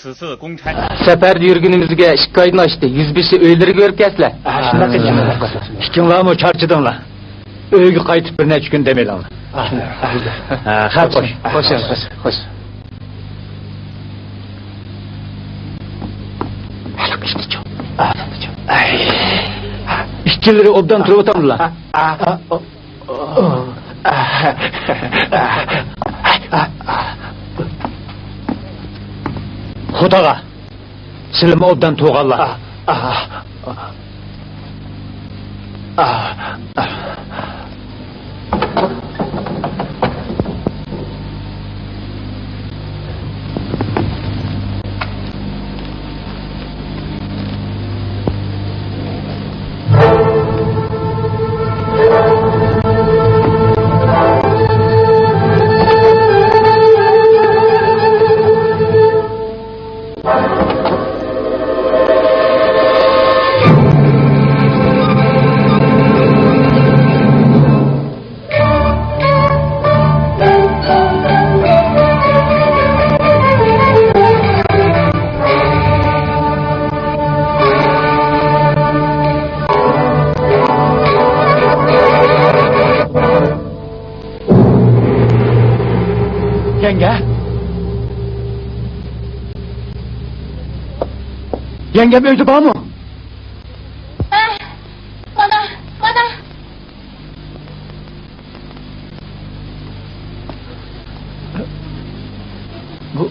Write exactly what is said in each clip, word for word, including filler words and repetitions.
四次公差。 سەپەردە يۈرگىنىمىزگە ئىككى ئايدىن ئاشتى. يۈزبېشى ئۆيلىرىگە بېرىپ كەلسىلە. ھە، شۇنداق قىلىمىز. ئىككىڭلارمۇ چارچىدىڭلار. ئۆيگە قايتىپ بىر نەچچە كۈن دەم ئېلىڭلار. ھە، خەپ خوش. خوش، خوش، خوش. ئىككىلىرى ئوبدان تۇرۇۋاتامدىلا؟ خۇداغا، سىلىمۇ ئوبدان تۇرغانلار. يەڭگە؟ يەڭگەم ئۆيدە بارمۇ؟ ئە، مانا، مانا. بۇ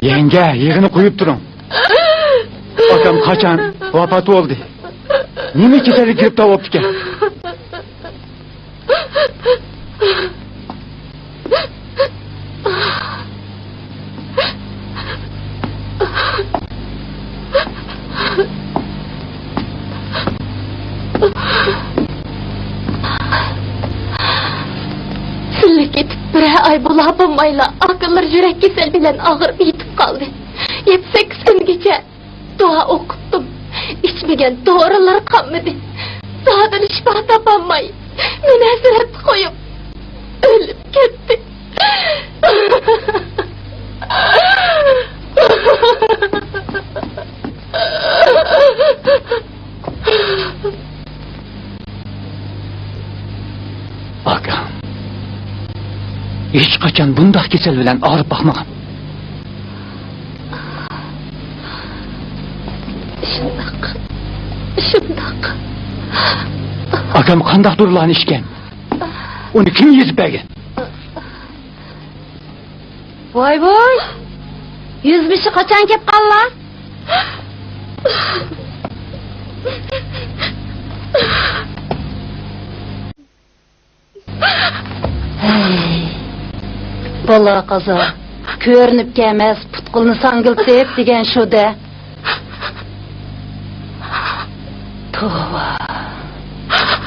يەڭگە، يىغىنى قويۇپ تۇرۇڭ. ئاكام قاچان ۋاپات بولدى؟ نېمە كېسەلگە گىرىپتار بوپتىكەن؟ سىللىك كېتىپ بىرەر ئاي بولا بولمايلا، ئاكىلىرى يۈرەك كېسەل بىلەن ئاغرىپ يېتىپ قالدى. يەتتە سەككىز كۈنگىچە دۇئا ئوقۇتتۇم. ئىچمىگەن دورىلىرى قالمىدى. زادىلا شىپا تاپالماي، مېنى ھەسرەتتە قويۇپ، ئۆلۈپ كەتتى. ئاكام ھېچقاچان بۇنداق كېسەل بىلەن ئاغرىپ باقمىغان. شۇنداق، شۇنداق. ئاكام قانداق دورىلارنى ئىچكەن؟ ئۇنى كىم يېزىپ بەرگەن؟ ۋاي ۋاي! يۈزبېشى قاچان كەپ قاللا؟ ھەي، بالا قازا، كۆرۈنۈپ كەلمەس پۇت-قولنى ساڭگىلىتىپ دېگەن شۇ-دە. توۋا،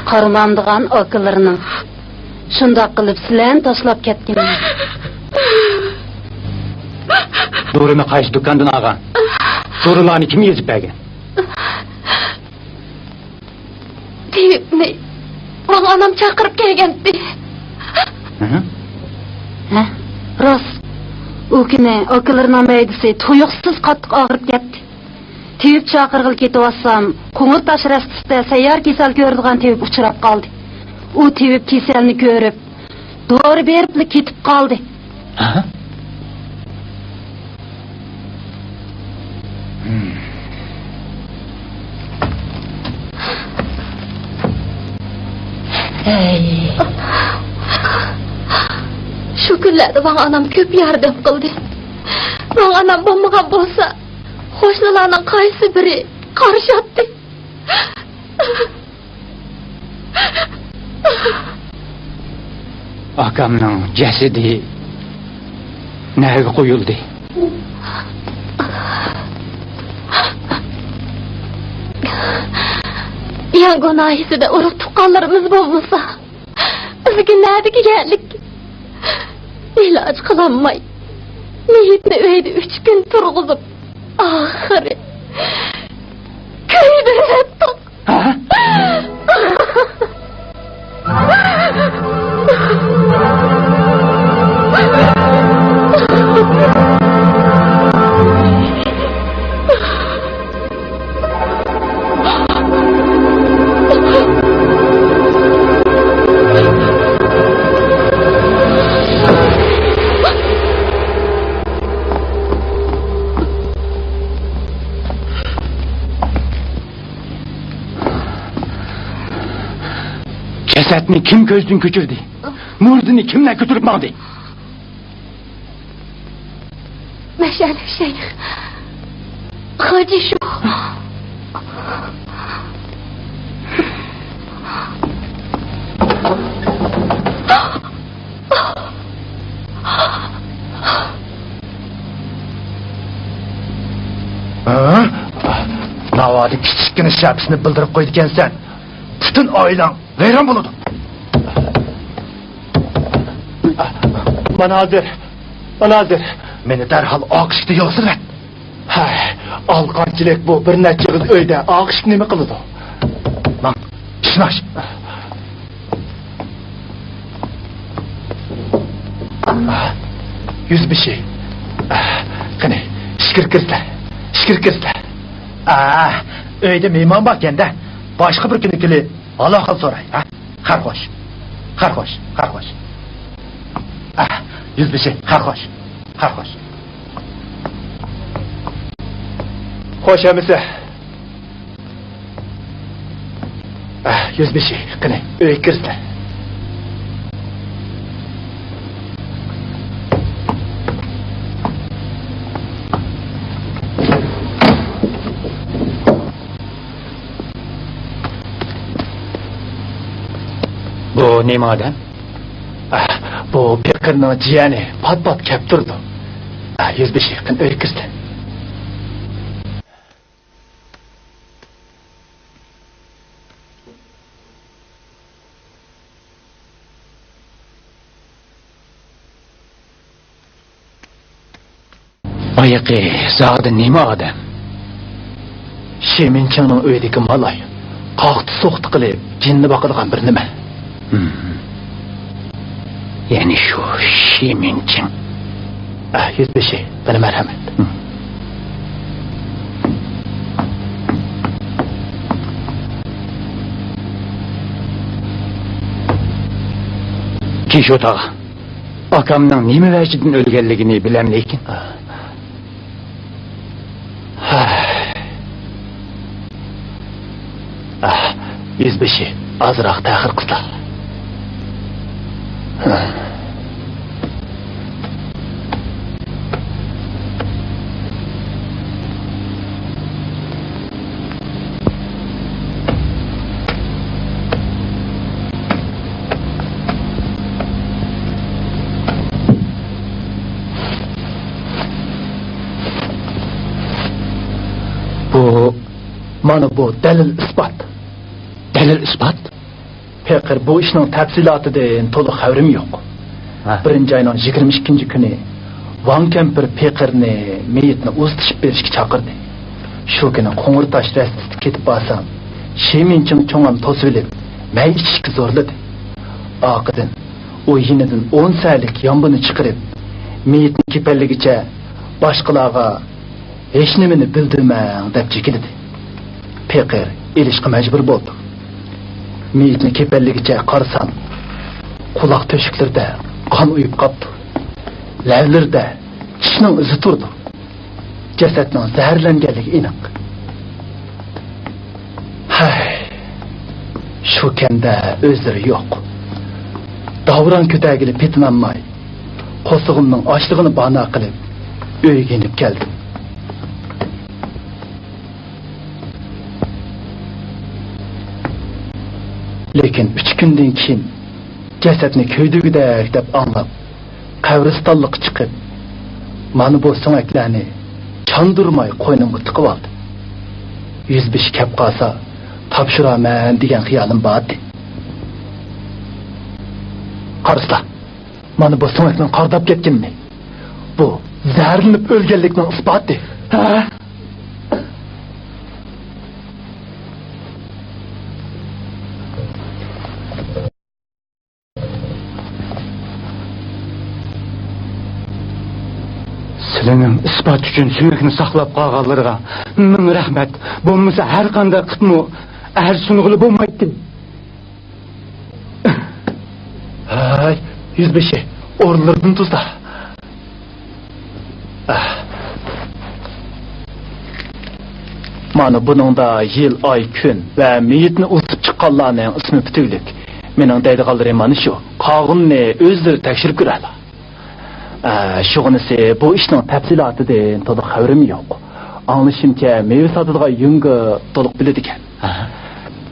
قارىمامدىغان ئاكىلىرىنىڭ شۇنداق قىلىپ سىلەرنى تاشلاپ كەتكىنى. دورىنى قايسى دۇكاندىن ئالغان؟ دورىلارنى كىم يېزىپ بەرگەن؟ تېۋىپنى ماڭا ئانام چاقىرىپ كەلگەنتى. ھە؟ ھە، راست. ئۇ كۈنى ئاكىلىرىنىڭ مەيدىسى تۇيۇقسىز قاتتىق ئاغرىپ كەتتى. تېۋىپ چاقىرغىلى كېتىۋاتسام، قوڭۇرتاش رەستىسىدە سەييار كېسەل كۆرىدىغان تېۋىپ ئۇچراپ قالدى. ئۇ تېۋىپ كېسەلنى كۆرۈپ، دورا بېرىپلا كېتىپ قالدى. ھە؟ ھەي. شۇ كۈنلەردە ماڭا ئانام كۆپ ياردەم قىلدى. ماڭا ئانام بولمىغان بولسا، قوشنىلارنىڭ قايسى بىرى قارىشاتتى؟ ئاكامنىڭ جەسىتى نەگە قويۇلدى؟ يەنگو ناھىيەسىدە ئۇرۇق تۇغقانلىرىمىز بولمىسا، بىزگە نەدىكى يەرلىك؟ ئىلاج قىلالماي، مېيىتنى ئۆيدە ئۈچ كۈن تۇرغۇزۇپ، ئاخىرى كۆيدۈرۈۋەتتۇق. ھە؟ جەسەتنى كىم كۆزدىن كۆچۈردى؟ مۇردىنى كىملەر كۆتۈرۈپ ماڭدى؟ مەشئەل شەيخ، خاجى شۇ. ھە؟ ناۋادا كىچىككىنە شەپىسىنى بىلدۈرۈپ قويىدىكەنسەن، پۈتۈن ئائىلەڭ ۋەيران بولىدۇ. مانا ھازىر، مانا ھازىر. مېنى دەرھال ئاق ئىشىكتىن يوقىسىۋەت. ھەي، ئالقانچىلىق بۇ بىر نەچچە ئېغىز ئۆيدە ئاق ئىشىك نېمە قىلىدۇ؟ ماڭ، ئىشىنى ئاچ. يۈزبېشى. قېنى، ئىچكىرى كىرسىلە. ئىچكىرى كىرسىلە. ئا، ئۆيدە مېھمان باركەن-دە. باشقا بىر كۈنى كېلىپ، ھال-ئەھۋال سوراي، ھە؟ خەير خوش. خەير خوش، خەير خوش. ئا، يۈزبېشى، خەير خوش. خەير خوش. خوش ئەمىسە. ئا، يۈزبېشى، قېنى، ئۆيگە كىرسىلە. بۇ نېمە ئادەم؟ ئا، بۇ پېقىرنىڭ جىيەنى پات-پات كەپ تۇرىدۇ. ئا، يۈزبېشى، قېنى، ئۆيگە كىرسىلە. بايىقى زادى نېمە ئادەم؟ شېمىنچىڭنىڭ ئۆيىدىكى مالاي، قاقتى-سوقتى قىلىپ، جىننى باقىدىغان بىر نېمە. ھىم. يەنى شۇ شىمىنچىڭ. ئە، يۈزبېشى، قېنى مەرھەمەت. ھىم. كىشوتا، ئاكامنىڭ نېمە ۋەجىدىن ئۆلگەنلىكىنى بىلەملىكىن؟ ئاھ، يۈزبېشى، ئازراق تەخىر قىلسا. بۇ، مانا بۇ دەلىل-ئىسپات. دەلىل-ئىسپات؟ پېقىر، بۇ ئىشنىڭ تەپسىلاتىدىن تولۇق خەۋىرىم يوق. ھە. بىرىنچى ئاينىڭ يىگىرمە ئىككىنچى كۈنى ۋاڭ كەمپىر پېقىرنى مېيىتنى ئۇزىتىشىپ بېرىشكە چاقىردى. شۇ كۈنى قوڭۇر تاش رەستىسىدە كېتىپ بارسام، شىمىنچىڭ چوڭام توسۇۋېلىپ، مەي ئىچىشكە زورلىدى. ئارقىدىن ئۇ يېنىدىن ئون سەلىك يامبۇنى چىقىرىپ، مېيىتنى كېپەنلىگىچە باشقىلارغا ھېچنېمىنى بىلدۈرمەڭ دەپ جېكىلىدى. پېقىر ئېلىشقا مەجبۇر بولدۇم. مېيىتنى كېپەنلىگىچە قارىسام، قۇلاق تۆشۈكلىرىدە قان ئۇيۇپ قاپتۇ. لەۋلىرىدە چىشنىڭ ئىزى تۇرىدۇ. جەسەتنىڭ زەھەرلەنگەنلىكى ئېنىق. ھەي، شۇ كەمدە ئۆزلىرى يوق. داۋراڭ كۆتەرگىلى پېتىنالماي، قورسىقىمنىڭ ئاچلىقىنى بانا قىلىپ، ئۆيگە يېنىپ كەلدىم. لېكىن ئۈچ كۈندىن كېيىن جەسەتنى كۆيدۈرگۈدەك دەپ ئاڭلاپ، قەبرىستانلىققا چىقىپ، مانا بۇ سۆڭەكلەرنى چاندۇرماي قوينۇمغا تىقىۋالدىم. يۈزبېشى كەپ قالسا، تاپشۇرامەن دېگەن خىيالىم بار ئىدى. قارىسىلا، مانا بۇ سۆڭەكنىڭ قارىداپ كەتكىنىنى. بۇ زەھەرلىنىپ ئۆلگەنلىكنىڭ ئىسپاتى. ھە؟ سىلىنىڭ ئىسپات ئۈچۈن سۆڭەكنى ساقلاپ قالغانلىرىغا مىڭ رەھمەت. بولمىسا ھەر قانداق قىپمۇ ئەر سۇنغىلى بولمايتتىم. ھاي، يۈزبېشى، ئورۇنلىرىدىن تۇرسا. مانا بۇنىڭدا يىل، ئاي، كۈن ۋە مېيىتنى ئۇزىتىپ چىققانلارنىڭ ئىسمى پۈتۈكلۈك. مېنىڭ دەيدىغانلىرىم مانا شۇ. قالغىنىنى ئۆزلىرى تەكشۈرۈپ كۆرەلا. ئە، شۇغىنىسى بۇ ئىشنىڭ تەپسىلاتىدىن تولۇق خەۋىرىم يوق. ئاڭلىشىمچە، مېۋە ساتىدىغان يۈڭگې تولۇق بىلىدىكەن. ئەھە.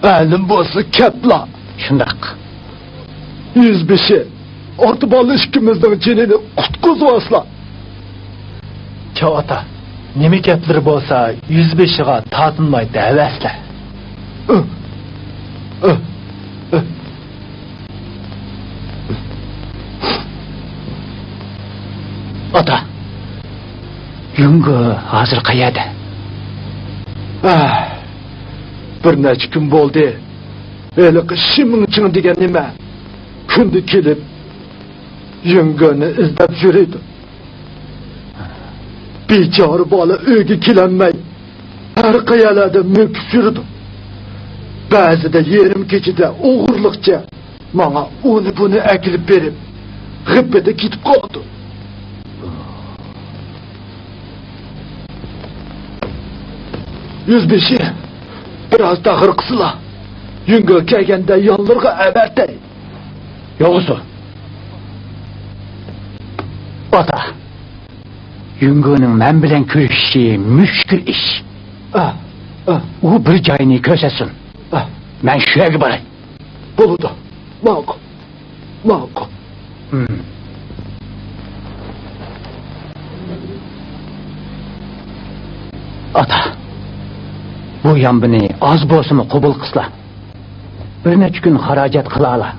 مەلۇم بولسا كەپلا. شۇنداق. يۈزبېشى، ئاتا بالا ئىككىمىزنىڭ جېنىنى قۇتقۇزۇۋالسىلا. چاۋ ئاتا، نېمە گەپلىرى بولسا، يۈزبېشىغا تارتىنماي دەۋەرسىلە. ئۇھ، ئۇھ، ئۇھ. ئاتا، يۈڭگې ھازىر قەيەردە؟ ئاھ، بىر نەچچە كۈن بولدى. ھېلىقى شىمىڭچىڭ دېگەن نېمە كۈندە كېلىپ، يۈڭگېنى ئىزدەپ يۈرىدۇ. بىچارە بالا ئۆيگە كېلەلمەي، ھەر قەيەرلەردە مۆكۈپ يۈرىدۇ. بەزىدە يېرىم كېچىدە ئوغرىلىقچە ماڭا ئۇنى بۇنى ئەكېلىپ بېرىپ، غىپپىدە كېتىپ قالىدۇ. يۈزبېشى، بىراز تاغىر قىسىلا. يۈڭگې كەلگەندە يانلىرىغا ئەۋەتەي. يوغىسۇ. ئاتا، يۈڭگېنىڭ مەن بىلەن كۆرۈشۈشى مۈشكۈل ئىش. ئا، ئا. ئۇ بىر جاينى كۆرسەتسۇن. ئا. مەن شۇ يەرگە باراي. بولىدۇ. ماقۇل. ماقۇل. ھىم. ئاتا، بۇ يامبىنى ئاز بولسىمۇ قوبۇل قىلسىلا. بىر نەچچە كۈن خىراجەت قىلالا.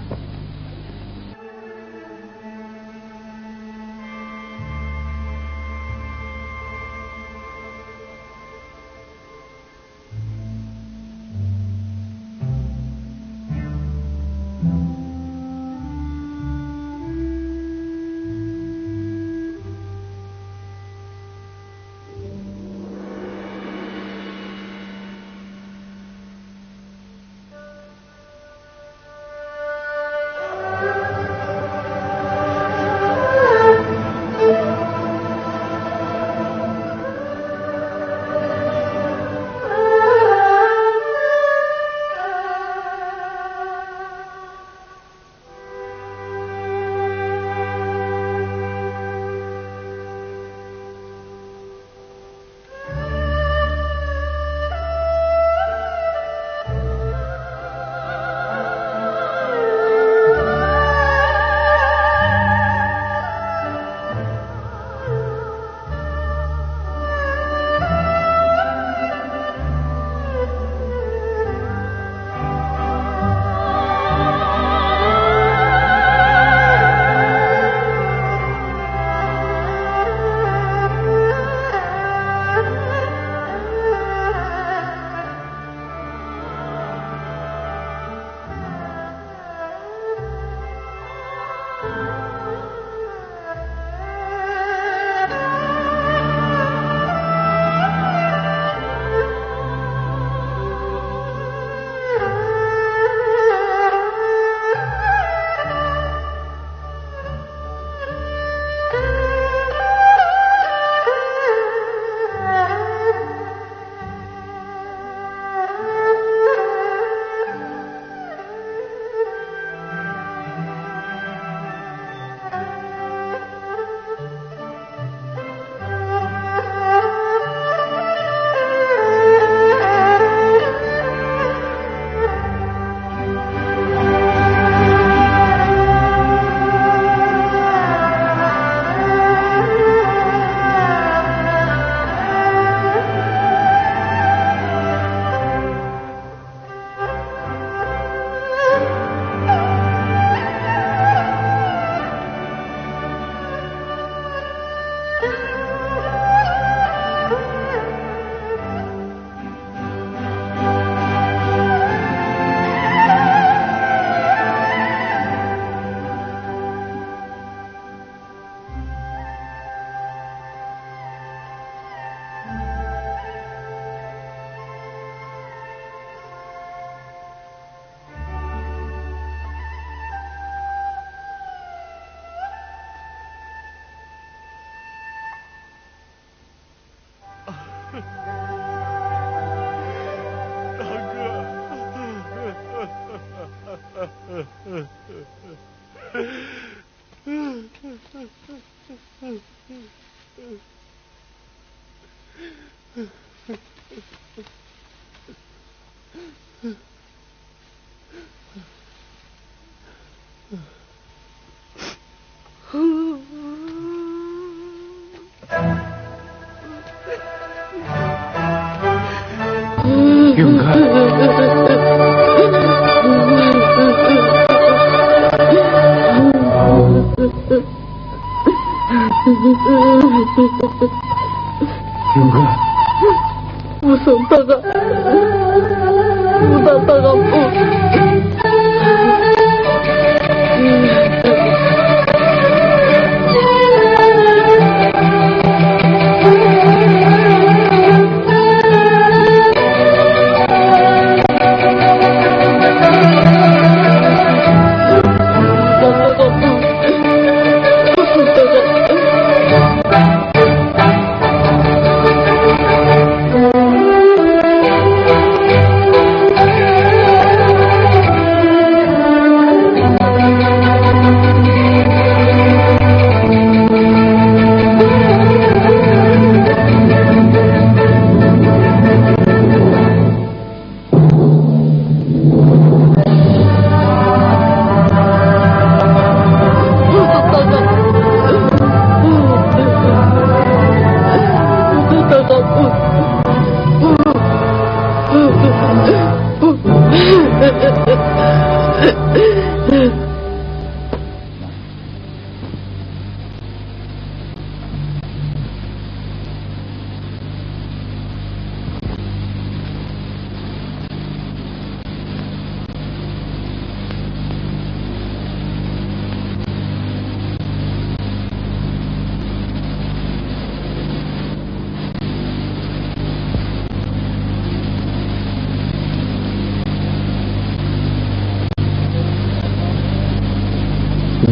يۇڭگا. ۋۇسۇڭ تاغا. ۋۇسۇڭ تاغام ئۇ.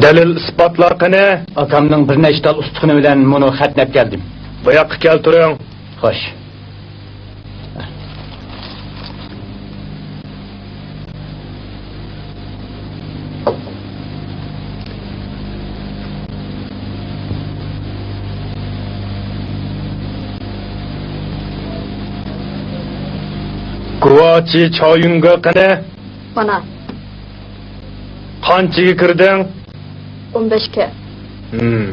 دەلىل ئىسپاتلار قېنى؟ ئاكامنىڭ بىر نەچچە تال ئۇستىخىنى بىلەن مۇنۇ خەتنى ئەپ كەلدىم. بۇ ياققا كەلتۈرۈڭ. خوش. گۇۋاچى چاۋيۈنگې قېنى؟ مانا. قانچىگە كىردىڭ؟ ئون بەشكە. ھىم.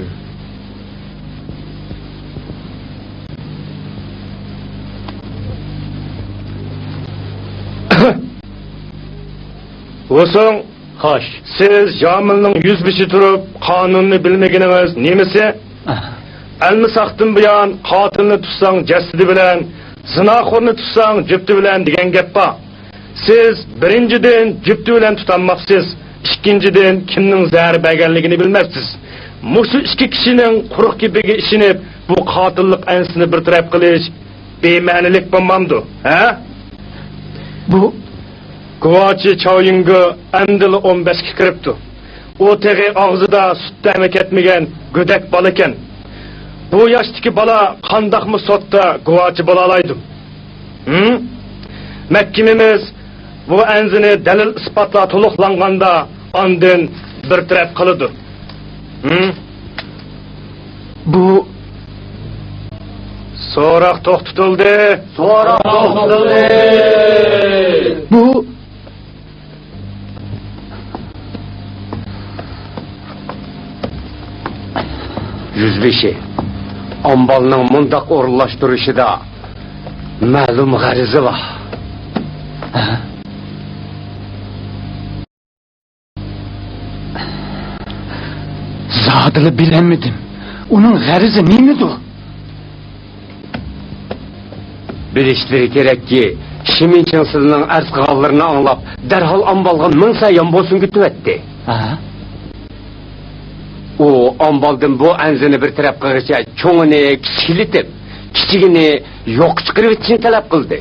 ۋۇسۇڭ. خوش. سىز يامىننىڭ يۈزبېشى تۇرۇپ، قانۇننى بىلمىگىنىڭىز نېمىسى؟ ئەلمىساقتىن بۇيان، قاتىلنى تۇتساڭ جەسىتى بىلەن، زىناخورنى تۇتساڭ جۈپتى بىلەن دېگەن گەپ بار. سىز بىرىنچىدىن جۈپتى بىلەن تۇتالماپسىز، ئىككىنچىدىن كىمنىڭ زەھەر بەرگەنلىكىنى بىلمەپسىز. مۇشۇ ئىككى كىشىنىڭ قۇرۇق گېپىگە ئىشىنىپ، بۇ قاتىللىق ئەنزىسىنى بىر تەرەپ قىلىش بىمەنىلىك بولمامدۇ، ھە؟ بۇ گۇۋاچى چاۋيۈنگې ئەمدىلا ئون بەشكە كىرىپتۇ. ئۇ تېخى ئاغزىدا سۈت تەمى كەتمىگەن گۆدەك بالىكەن. بۇ ياشتىكى بالا قانداقمۇ سوتتا گۇۋاچى بولالايدۇ؟ ھىم؟ مەھكىمىمىز بۇ ئەنزىنى دەلىل-ئىسپاتلار تولۇقلانغاندا ئاندىن بىر تەرەپ قىلىدۇ. ھىم؟ بۇ سوراق توختىتىلدى. سوراق توختىتىلدى. بۇ يۈزبېشى، ئامبالنىڭ مۇنداق ئورۇنلاشتۇرۇشىدا مەلۇم غەرىزى بار. ھە؟ زادىلا بىلەلمىدىم. ئۇنىڭ غەرىزى نېمىدۇ؟ بىلىشلىرى كېرەككى، شىمىنچىڭ سىلىنىڭ ئەرز قىلغانلىرىنى ئاڭلاپ، دەرھال ئامبالغا مىڭسە يانبوسۇنغا تۈۋەتتى. ھە؟ ئۇ ئامبالدىن بۇ ئەنزىنى بىر تەرەپ قىلغىچە چوڭىنى كىچىكلىتىپ، كىچىكىنى يوققا چىقىرىۋېتىشنى تەلەپ قىلدى.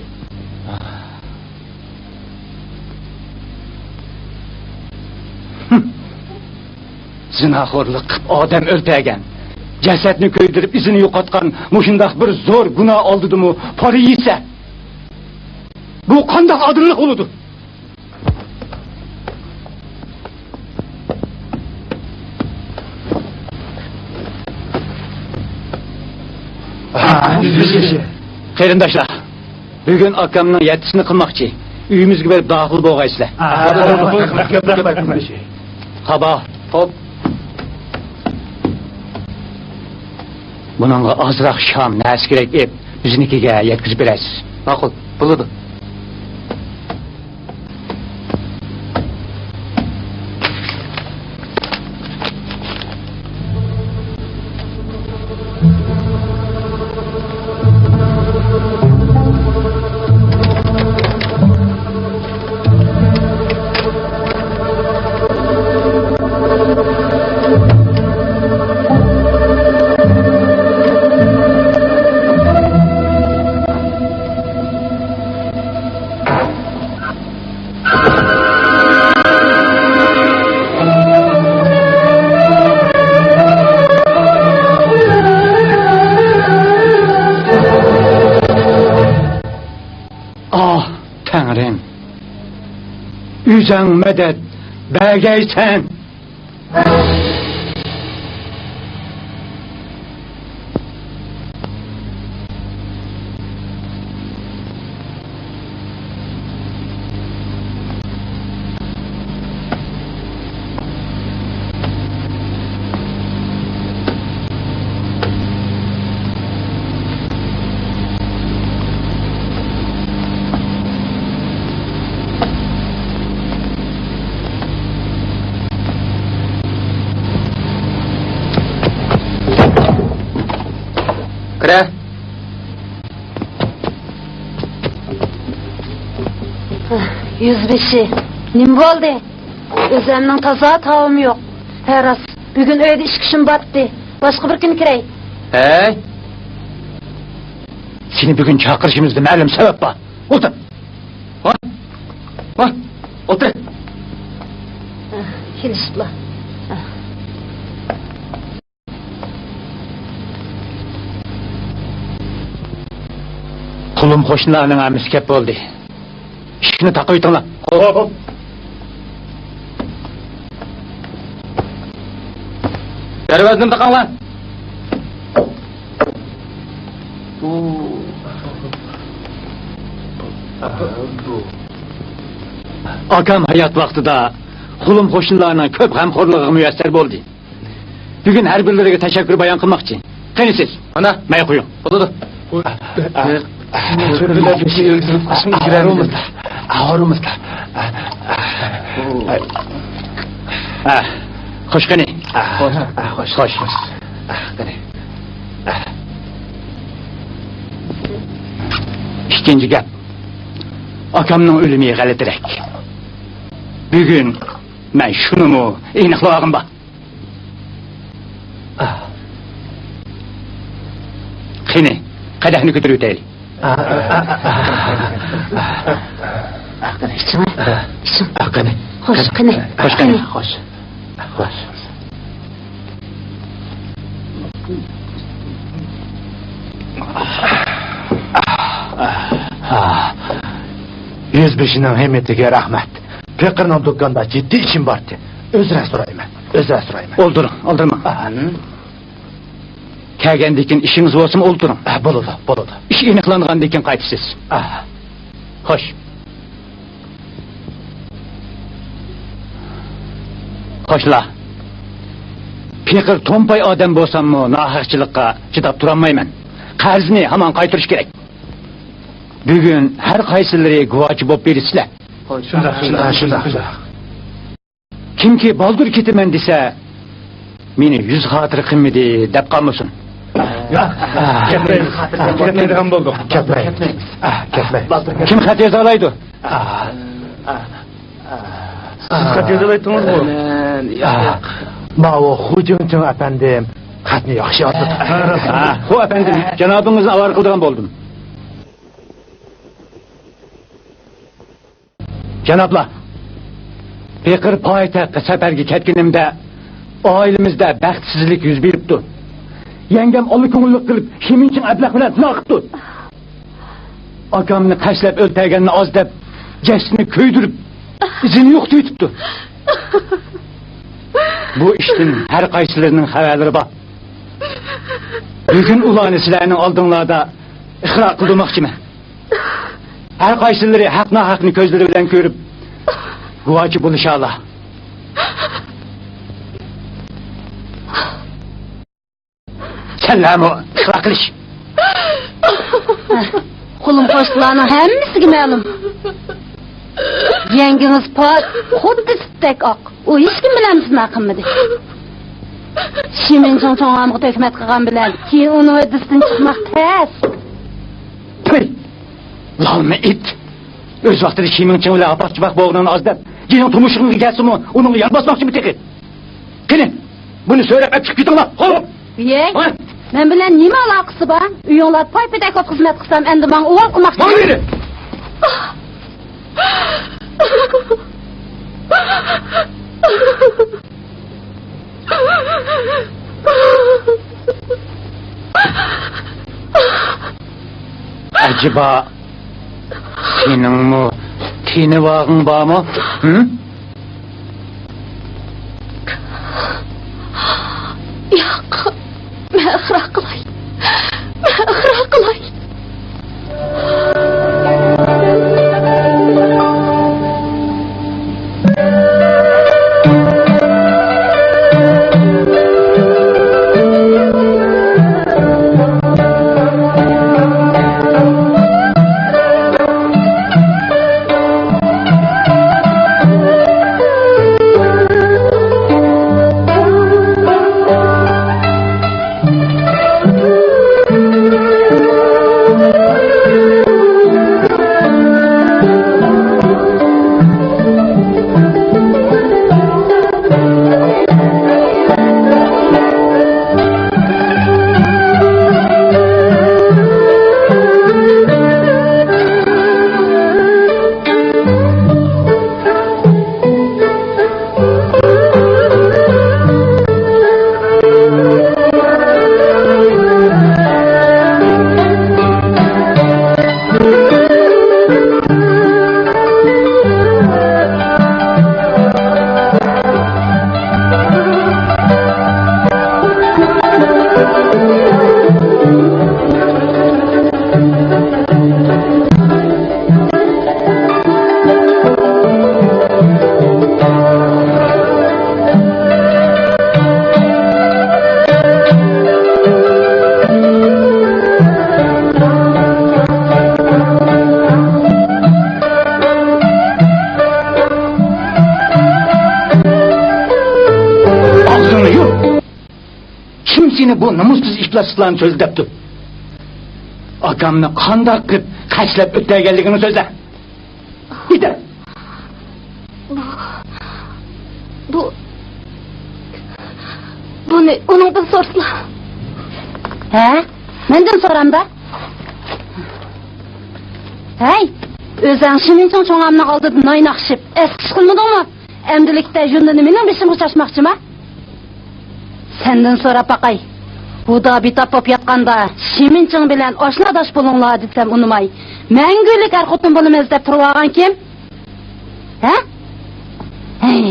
ھىم. زىناخورلۇق قىپ ئادەم ئۆلتۈرگەن، جەسەتنى كۆيدۈرۈپ ئىزىنى يوقاتقان مۇشۇنداق بىر زور گۇناھ ئالدىدىمۇ پارا يېسە، بۇ قانداق ئادىللىق بولىدۇ؟ قېرىنداشلار، بۈگۈن ئاكامنىڭ يەتتىسىنى قىلماقچى. ئۆيىمىزگە بېرىپ داخىل بولغايسىلەر. قابا. خوپ. بۇنىڭغا ئازراق شام، نەرسە كېرەك ئېپ، بىزنىڭكىگە يەتكۈزۈپ بېرەرسىز. ماقۇل، بولىدۇ. ئاھ، تەڭرىم، ئۆزەڭ مەدەت بەرگەيسەن! كىرە. يۈزبېشى، نېمە بولدى؟ ئۆزەمنىڭ تازا تاۋىمۇ يوق. ھە، راست، بۈگۈن ئۆيدە ئىش كۈچۈم باتتى. باشقا بىر كۈنى كىرەي. ھەي! سېنى بۈگۈن چاقىرىشىمىزدا مەلۇم سەۋەب بار. ئولتۇر. ۋاي! ۋاي! ئولتۇر! كېلىشىپلا. قۇلۇم قوشنىلارنىڭ ھەممىسى كەپ بولدى. ئىشىكنى تاقىۋېتىڭلار. خوپ. دەرۋازىنى تاقاڭلار. ئاكام ھايات ۋاقتىدا قۇلۇم قوشنىلارنىڭ كۆپ غەمخورلۇقىغا مۇيەسسەر بولدى. بۈگۈن ھەر بىرلىرىگە تەشەككۈر بايان قىلماقچى. قېنى سىز؟ مانا. مەي قۇيۇڭ. بولىدۇ. ھە، خوش قېنى. خوش. خوش. خوش. قېنى. ئىككىنچى گەپ. ئاكامنىڭ ئۆلۈمى غەلىتىرەك. بۈگۈن مەن شۇنىمۇ ئېنىقلىۋالغۇم بار. قېنى، قەدەھنى كۆتۈرۈۋېتەيلى. ئىچىڭ. ئىچىڭ. قېنى. خوش، قېنى. خوش، قېنى. خوش. خوش. يۈزبېشىنىڭ ھىممىتىگە رەھمەت. پېقىرنىڭ دۇكاندا جىددىي ئىشىم بارتى. ئۆزرە سورايمەن، ئۆزرە سورايمەن. ئولتۇرۇڭ، ئالدىرىماڭ. ئاھ. كەلگەندىن كېيىن ئىشىڭىز بولسىمۇ ئولتۇرۇڭ. ئاھ، بولىدۇ، بولىدۇ. ئىش ئېنىقلانغاندىن كېيىن قايتىسىز. ئاھ. خوش. قوشنىلار، پېقىر تومپاي ئادەم بولساممۇ ناھەقچىلىققا چىداپ تۇرالمايمەن. قەرزنى ھامان قايتۇرۇش كېرەك. بۈگۈن ھەر قايسىلىرى گۇۋاچى بولۇپ بېرىسىلەر. شۇنداق، شۇنداق، شۇنداق. كىمكى بالدۇر كېتىمەن دېسە، مېنى يۈز خاتىرە قىلمىدى دەپ قالمىسۇن. ياق، كەتمەيمىز. كەتمەيدىغان بولدۇق. كەتمەي. كەتمەي. كىم خەت يازالايدۇ؟ سىز خەت يازالايتتىڭىزغۇ؟ ماۋۇ خۇجىڭچىڭ ئەپەندىم خەتنى ياخشى يازىدۇ. خۇ ئەپەندىم، جانابىڭىزنى ئاۋارە قىلىدىغان بولدۇم. جانابلار، پېقىر پايتەختكە سەپەرگە كەتكىنىمدە، ئائىلىمىزدە بەختسىزلىك يۈز بېرىپتۇ. يەڭگەم ئالا كۆڭۈللۈك قىلىپ، شىمىنچىڭ ئەبلەخ بىلەن زىنا قىپتۇ. ئاكامنى قەستلەپ ئۆلتۈرگەننى ئاز دەپ، جەسىتىنى كۆيدۈرۈپ، ئىزىنى يوقىتىۋېتىپتۇ. بۇ ئىشتىن ھەر قايسىلىرىنىڭ خەۋەرلىرى بار. بۈگۈن ئۇلارنى سىلەرنىڭ ئالدىڭلاردا ئىقرار قىلدۇرماقچىمەن. ھەر قايسىلىرى ھەق-ناھەقنى كۆزلىرى بىلەن كۆرۈپ، گۇۋاھچى بولۇشالار. سەنلەرمۇ ئىقرار قىلىش. قولۇم قوشتىلارنىڭ ھەممىسىگە مەلۇم. يەڭگىڭىز پاك، خۇددى سۈتتەك ئاق. ئۇ ھېچكىم بىلەن زىنا قىلمىدى. شىمىنچىڭ چوڭئامغا تۆھمەت قىلغان بىلەن كېيىن ئۇنىڭ ھۆددىسىدىن چىقماق تەس. پۇي! لالما ئىت! ئۆز ۋاقتىدا شىمىنچىڭ بىلەن ئاپاق-چاپاق بولغىنىڭنى ئاز دەپ، جېنىڭ تۇمشۇقۇڭغا كەلسىمۇ، ئۇنىڭغا يان باسماقچىمۇ تېخى؟ قېنى، بۇنى سۆرەپ ئەپ چىقىپ كېتىڭلار. قوۋۇڭ! يەي، ھە؟ مەن بىلەن نېمە ئالاقىسى بار؟ ئۆيۈڭلار پاي-پېتەك بولۇپ خىزمەت قىلسام، ئەمدى ماڭا ئۇۋال قىلماقچى. ماڭا بېرىڭ! ئەجەبا، سېنىڭمۇ تېنىۋالغۇڭ بارمۇ؟ ھىم؟ ياق، مەن ئىقرار قىلاي. مەن ئىقرار قىلاي. ئاغزىڭنى يۇم! كىم سېنى بۇ نومۇسسىز ئىپلاسلىقلارنى سۆزلە دەپتۇ؟ ئاكامنى قانداق قىلىپ قەستلەپ ئۆلتۈرگەنلىكىڭنى سۆزلە. يېتەر! بۇ، بۇ، بۇنى ئۇنىڭدىن سورىسىلا. ھە؟ مەندىن سورامدا؟ ھەي، ئۆزەڭ شىمىنچىڭ چوڭامنىڭ ئالدىدا نايناقشىپ، ئەسقىش قىلمىدىڭمۇ؟ ئەمدىلىكتە ژۇندىنى مېنىڭ بېشىمغا چاچماقچىما؟ سەندىن سوراپ باقاي. ھۇدا بىتاپ بولۇپ ياتقاندا، شىمىنچىڭ بىلەن ئاشنا-داش بولۇڭلار دېسەم ئۇنىماي، مەڭگۈلۈك ئەر-خوتۇن بولىمىز دەپ تۇرۇۋالغان كىم؟ ھە؟ ھەي.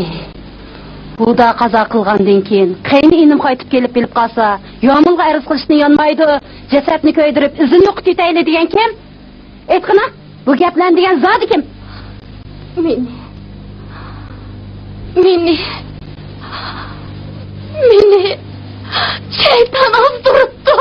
ھۇدا قازا قىلغاندىن كېيىن، قېيىن ئىنىم قايتىپ كېلىپ بىلىپ قالسا، يامۇلغا ئەرز قىلىشتىن يانمايدۇ، جەسەتنى كۆيدۈرۈپ، ئىزىنى يوقىتىۋېتەيلى دېگەن كىم؟ ئېيتقىنا، بۇ گەپلەرنى دېگەن زادى كىم؟ مېنى، مېنى، مېنى شەيتان ئازدۇرۇپتۇ.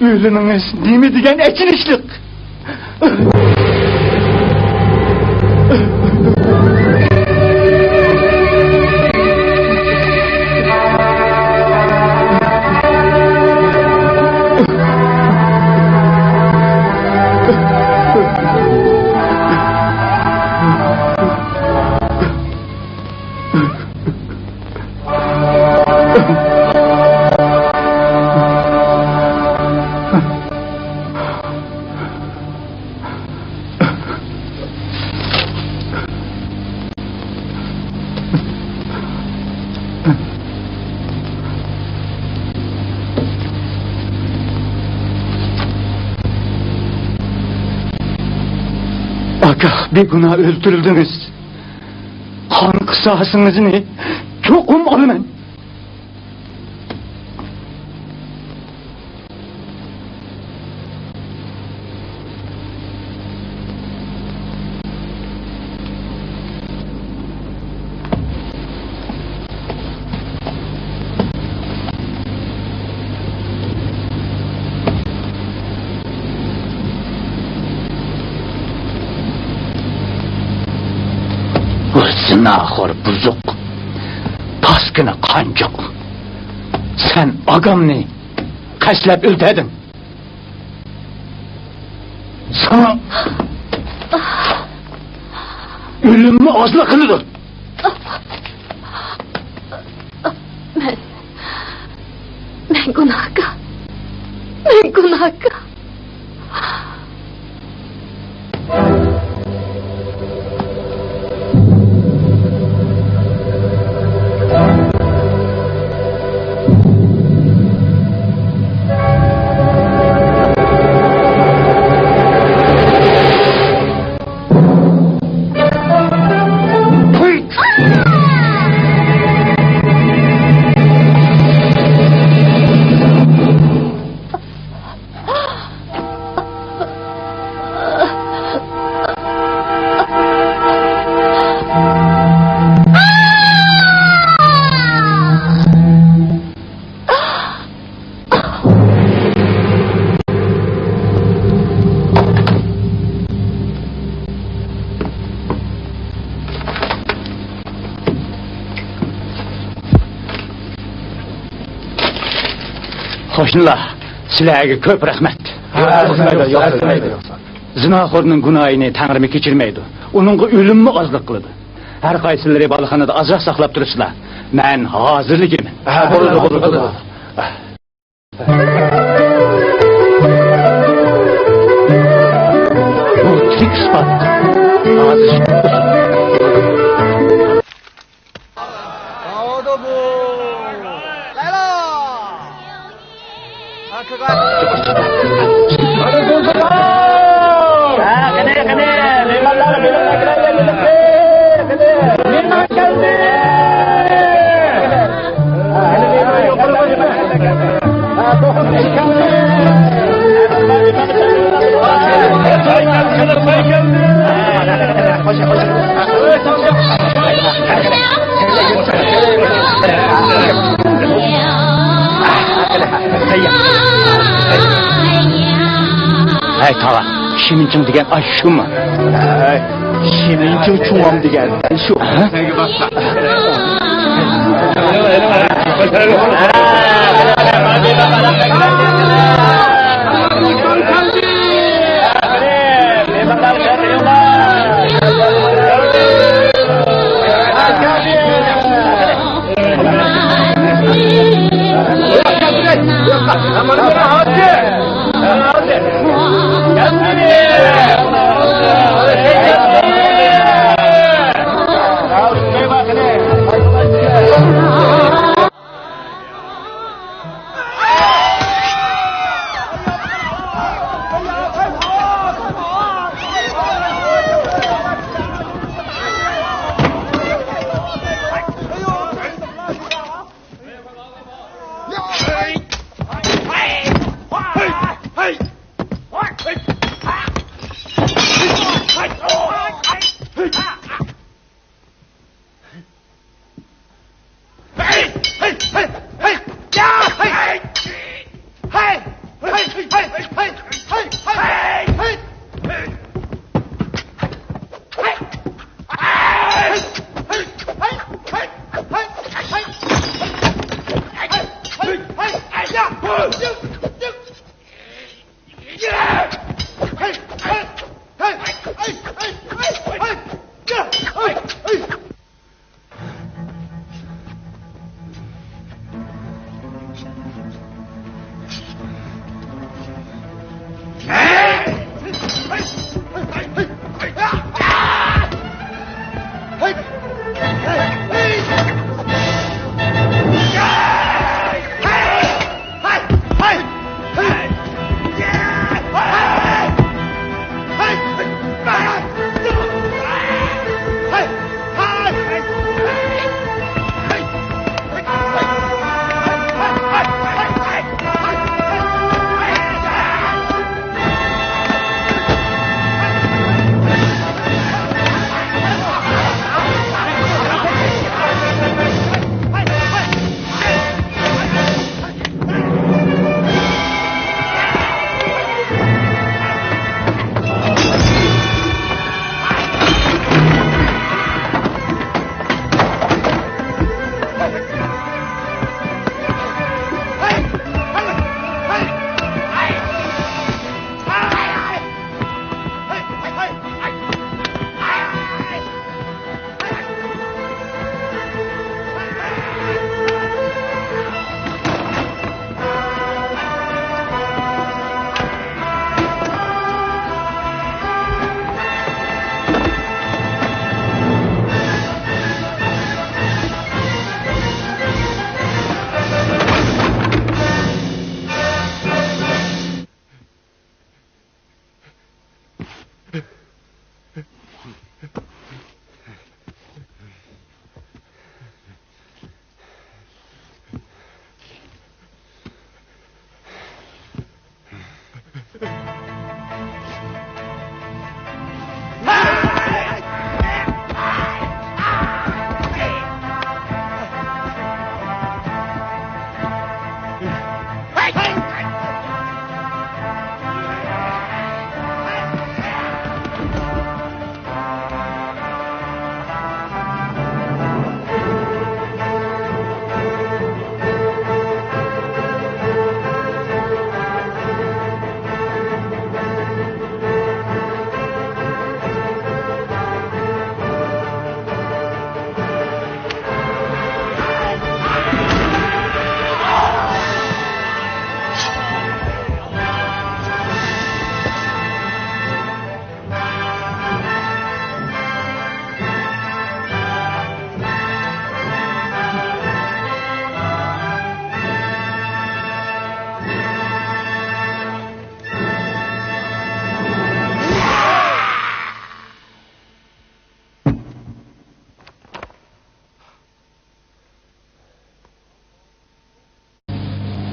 ئۆلۈمىڭىز نېمە دېگەن ئېچىنىشلىق! ئاكا، بىگۇناھ ئۆلتۈرۈلدىڭىز. قان قىساسىڭىزنى چوقۇم ئالىمەن. بۇ زىناخور بۇزۇق، پاسكىنا قانجۇق. سەن ئاگامنى قەستلەپ ئۆلتۈردۈڭ. ساڭا ئۆلۈممۇ ئازلىق قىلىدۇ. مەن، مەن گۇناھكار. مەن گۇناھكار. قوشنىلار، سىلەرگە كۆپ رەھمەت. يوق، ئەرزىمەيدۇ، يوق، ئەرزىمەيدۇ. زىناخورنىڭ گۇناھىنى تەڭرىمۇ كەچۈرمەيدۇ. ئۇنىڭغا ئۆلۈممۇ ئازلىق قىلىدۇ. ھەر قايسىلىرى بالىخانىدا ئازراق ساقلاپ تۇرۇشلا. مەن ھازىرلا كېلىمەن. ھە، بولىدۇ، بولىدۇ، بولىدۇ. بۇ تىرىك ئىسپات. ھازىر. ھەي، تاغا، شىمىنچىڭ دېگەن ئاشۇ شۇمۇ؟ ھەي، شىمىنچىڭ چوڭام دېگەن شۇ. ھە؟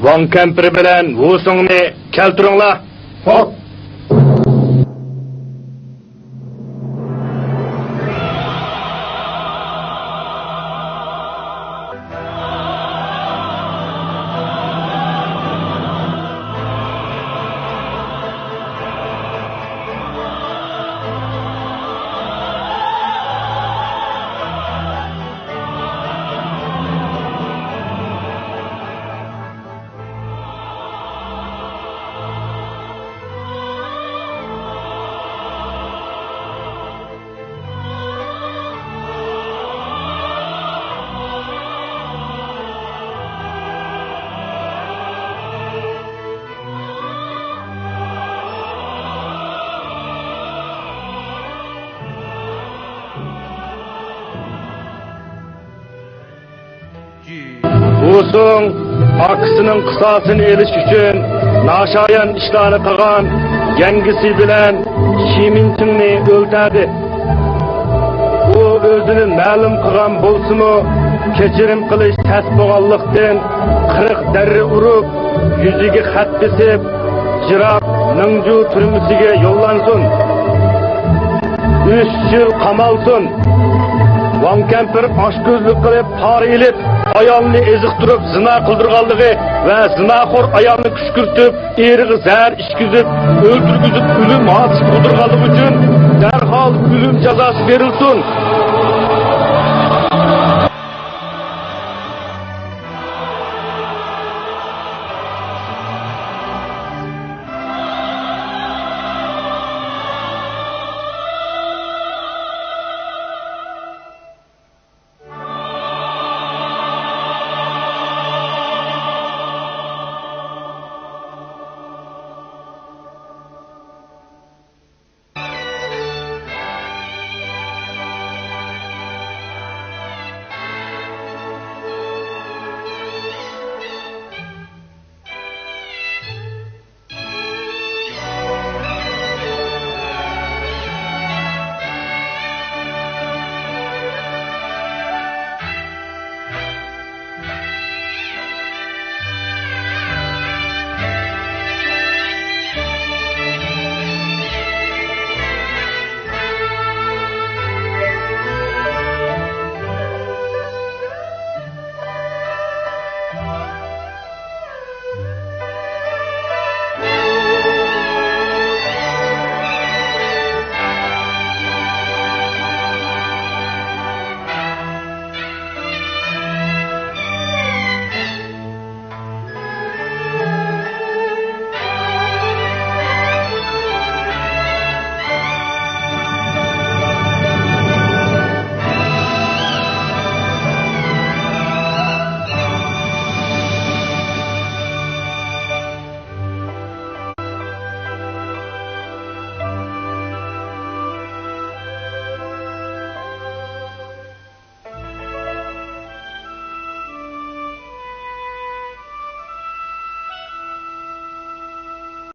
ۋاڭ كەمپىر بىلەن ۋۇ سۇڭنى كەلتۈرۈڭلار. خوپ. ۋۇ سۇڭ ئاكىسىنىڭ قىساسىنى ئېلىش ئۈچۈن ناشايان ئىشلارنى قىلغان يەڭگىسى بىلەن شىمىنچىڭنى ئۆلتۈردى. ئۇ ئۆزىنى مەلۇم قىلغان بولسىمۇ، كەچۈرۈم قىلىش تەس بولغانلىقتىن، قىرىق دەررە ئۇرۇپ، يۈزىگە خەت بېسىپ، يىراق مىڭجۇ تۈرمىسىگە يوللانسۇن. ئۈچ يىل قامالسۇن. ۋاڭ كەمپىر ئاچكۆزلۈك قىلىپ، پارا ئېلىپ، ئايالنى ئېزىقتۇرۇپ زىنا قىلدۇرغانلىقى ۋە زىناخور ئايالنى كۈشكۈرتۈپ، ئېرىغا زەھەر ئىچكۈزۈپ، ئۆلتۈرگۈزۈپ، ئۆلۈم ھادىسىسى تۇغدۇرغانلىقى ئۈچۈن دەرھال ئۆلۈم جازاسى بېرىلسۇن.